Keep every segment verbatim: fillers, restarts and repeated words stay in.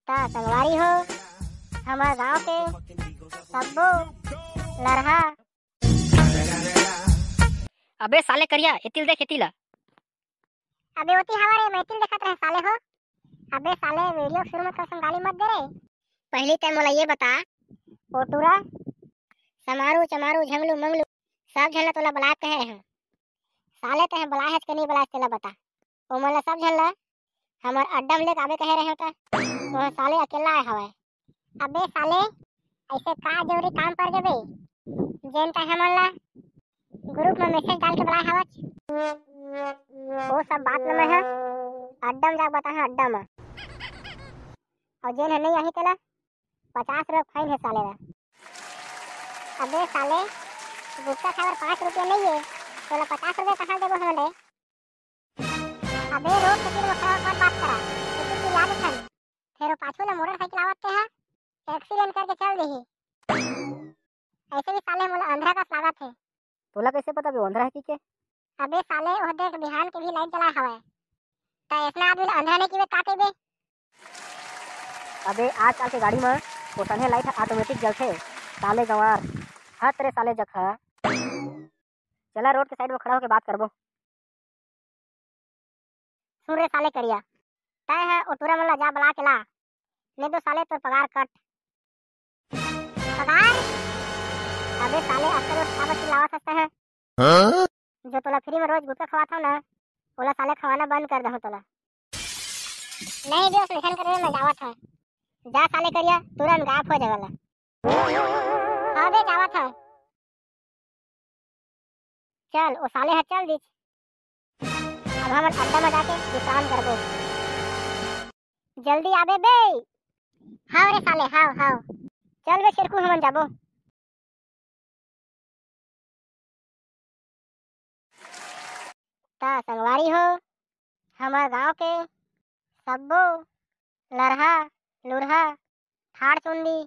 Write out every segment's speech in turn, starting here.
त संगवारी हो, हमर गांव के सब्बो लरहा। अबे साले करिया, एतिल देख एतिला। अबे ओती हवा रे, मैं एतिल देखत रहे साले हो। अबे साले, वीडियो शुरू में तो गाली मत दे रे। पहली तै मोला ये बता, ओ टूरा, समारू चमारू झंगलू मंगलू, सब झन ला तोला बलाय कहे रहे। साले तै बलाय हच के नहीं बलाय तेला बता। ओ मोला सब झन ला हमर अड्डा में लेके आबे कहे रहे होता। तो साले अकेला आए हवय। अबे साले, ऐसे का जरूरी काम पड़ गए बे, जेन तै हमन ला ग्रुप में मैसेज डाल के बलाय हवच? वो सब बात ल मैं ह अड्डा में जाके बताहा, अड्डा में। और जेन ह नहीं आही तेला पचास रुपये फाइन है साले ला। अबे साले, गुटखा खाए बर पाँच रुपया नहीं है, तोला पचास रुपया कहाँ देबो हमन रे? अबे रोड के तीर में खड़ा होकर बात करा, तो तू याद उठन। फिर वो पाछू ले मोटरसाइकिल आवत के है, एक्सीडेंट करके चल देही। ऐसे भी साले मोला अंधरा का स्वागत है। तोला कैसे पता बे अंधरा है कि के? अबे साले, ओह देख बिहान के भी लाइट जला हवय, त ऐसना आदमी ला अंधरा नहीं किबे का कहिबे? अबे आजकल के गाड़ी में ओसने लाइट ऑटोमेटिक जलथे, साले गंवार, हत रे साले जखा। चला रोड के साइड में खड़ा होके बात करबो। सुन रे साले करिया, तै ह ओ टूरा मन ला जा बला के ला, नहीं तो साले तोर पगार कट। पगार? अबे साले, अक्सर रोज काबर चिल्लावत हस तै ह? हाँ? जो तोला फ्री में रोज गुटखा खवात हव ना, ओला साले खवाना बंद कर दहूं तोला। नहीं बे, ओसने झन करे, मैं जावत हव। जा साले करिया, तुरंत गायब हो जाए वाला। हाँ बे, जावत हव। चल, ओ साले ह चल दिस। अब हमन अड्डा में जाके विश्राम करबो। जल्दी आबे बे। हाव रे साले, हाव, हाव। चल बे शेरकू, हमन जाबो। त संगवारी हो, हमर गांव के सब्बो लरहा, लुरहा, ठाड़ चुंदी,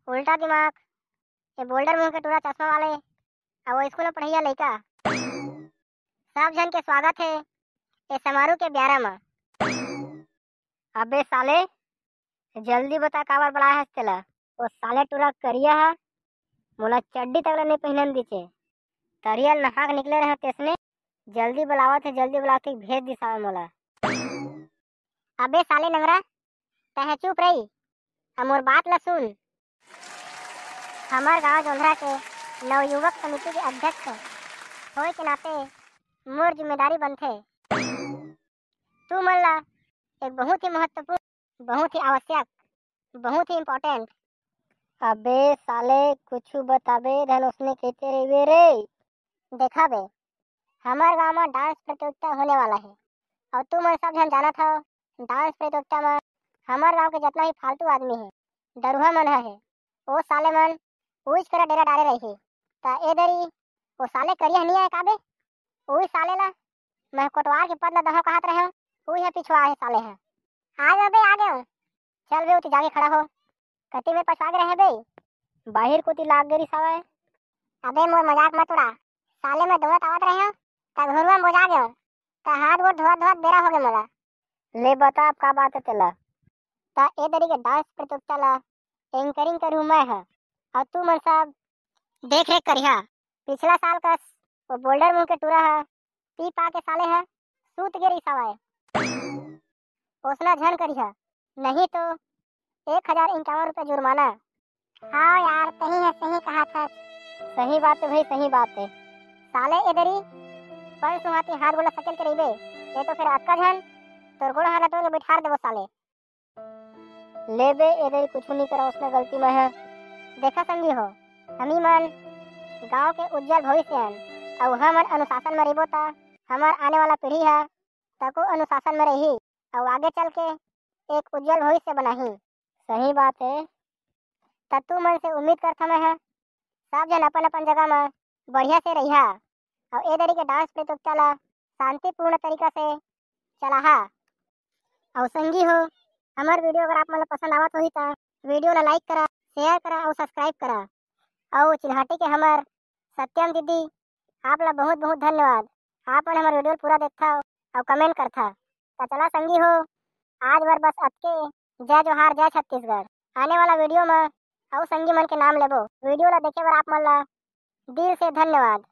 उल्टा दिमाग, ये बोल्डर मुंह के टूरा चश्मा वाले, अउ वो स्कूल में पढ़इया लइका, सब झन के स्वागत हे ए समारोह के ब्यारा म। अबे साले, जल्दी बता काबर बलाय हस तेला? ओ साले टूरा करिया ह मोला चड्डी तक ल नइ पहिनन दिचे। तरिया ल नहा के निकले रहे तेसने, जल्दी बलावत हे, जल्दी बलावत हे, भेज दिस साले मोला। अबे साले नंगरा, तैं ह चुप रही, अब मोर बात ल सुन। हमर गांव जोंधरा के नवयुवक समिति के अध्यक्ष होय के नाते मोर जिम्मेदारी बनथे। तू मन ला एक बहुत ही महत्वपूर्ण, बहुत ही आवश्यक, बहुत ही important। अबे साले, कुछु बताबे धन उसने कहते रहिबे रे। देखा बे, हमर गांव म डांस प्रतियोगिता होने वाला हे, अउ तू मन सब झन जानत हव, डांस प्रतियोगिता म हमर गांव के जतना भी फालतू आदमी हे, दरुहा मन ह हे, ओ साले मन उइच करा डेरा डारे रही। त ए दरी ओ साले करिया ह नी आय का बे? उही साले ला मैं कोटवार के पद ला दहो कहत रहेंव, उही ह पिछवा हे साले ह। आ गयो बे, आ गयो। चल बे, उती जाके खड़ा हो। कति में पछवा गे रहे बे? बाहिर कोती लाग गे रिस हवय। अबे मोर मजाक मत उड़ा। साले मैं दौड़त आवत रहेंव, त घुरुवा मोजा गयो। त हाथ गोड़ धोवत धोवत बेरा हो गे मोला। ले बता अब का बात हे तेला। त ए दरी के डांस प्रतियोगिता ला एंकरिंग करूँ मैं ह, अउ तू मन सब देख रेख करिहा। पिछला साल कस वो बोल्डर मुंह के टूरा ह पी पा के साले ह सूत गे रिस हवय। ओसना झन करिहा, नहीं तो एक हजार इक्यावन रुपया जुर्माना। हाँ यार, तही ह सही कहा था। सही बात हे भाई, सही बात हे। साले ए दरी पन सुहाती हाथ गोला सकेल के रहिबे, ये तो फिर अक्का झन तोर गोड़ हाथ ला तोड़ के बिठार देबो साले। ले बे, ए दरी कुछु नी करा, उसने गलती मैं ह। देखा संगी हो, हमी मन गांव के उज्जवल भविष्य हन, अउ हमन अनुशासन में रहिबो त हमर आने वाला पीढ़ी ह तको अनुशासन में रही, अउ आगे चल के एक उज्जवल भविष्य बनाही। सही बात हे। त तू मन से उम्मीद करथव मैं ह, सब झन अपन अपन जगह म बढ़िया से रहिहा, अउ ए दरी के डांस प्रतियोगिता ला शांतिपूर्ण तरीका से चलाहा। अउ संगी हो, हमर वीडियो अगर आप मन ला पसंद आवत होही त वीडियो ला लाइक करा, शेयर करा अउ सब्सक्राइब करा। अउ चिल्हाटी के हमर सत्यम दीदी, आप ला बहुत बहुत धन्यवाद। आप मन हमर वीडियो पूरा देखथव अउ कमेंट करथव। त चला संगी हो, आज बर बस अतके। जय जोहार, जय छत्तीसगढ़। आने वाला वीडियो में अउ संगी मन के नाम लेबो। वीडियो ला देखे बर आप मन ला दिल से धन्यवाद।